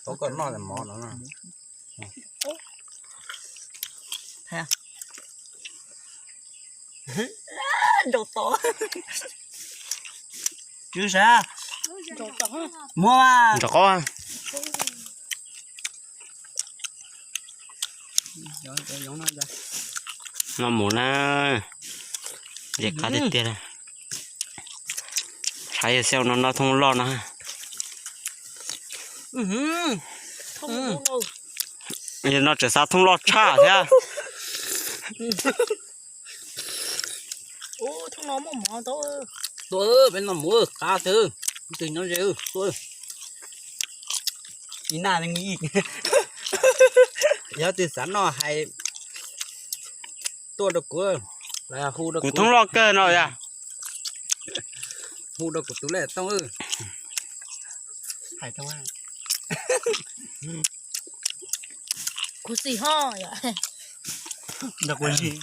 Tau koj noj mov no. Nraus tod. Tswv sav. Muab nraus qaub. Noj mus na, ces qab tiag tiag. Saib yog xyaum no noj thooj loj no. Yog no tseem xav thooj loj tshaj thiab. Tuaj, peb noj mus qab xwb, twg nyob ze tuaj. Ib naj, yog twg xav noj hais tuaj rau kuv, hu rau kuv, thooj loj kawg no yog. Hu rau kuv tus lej tooj. Kuv xim ho, nrog kuv zis.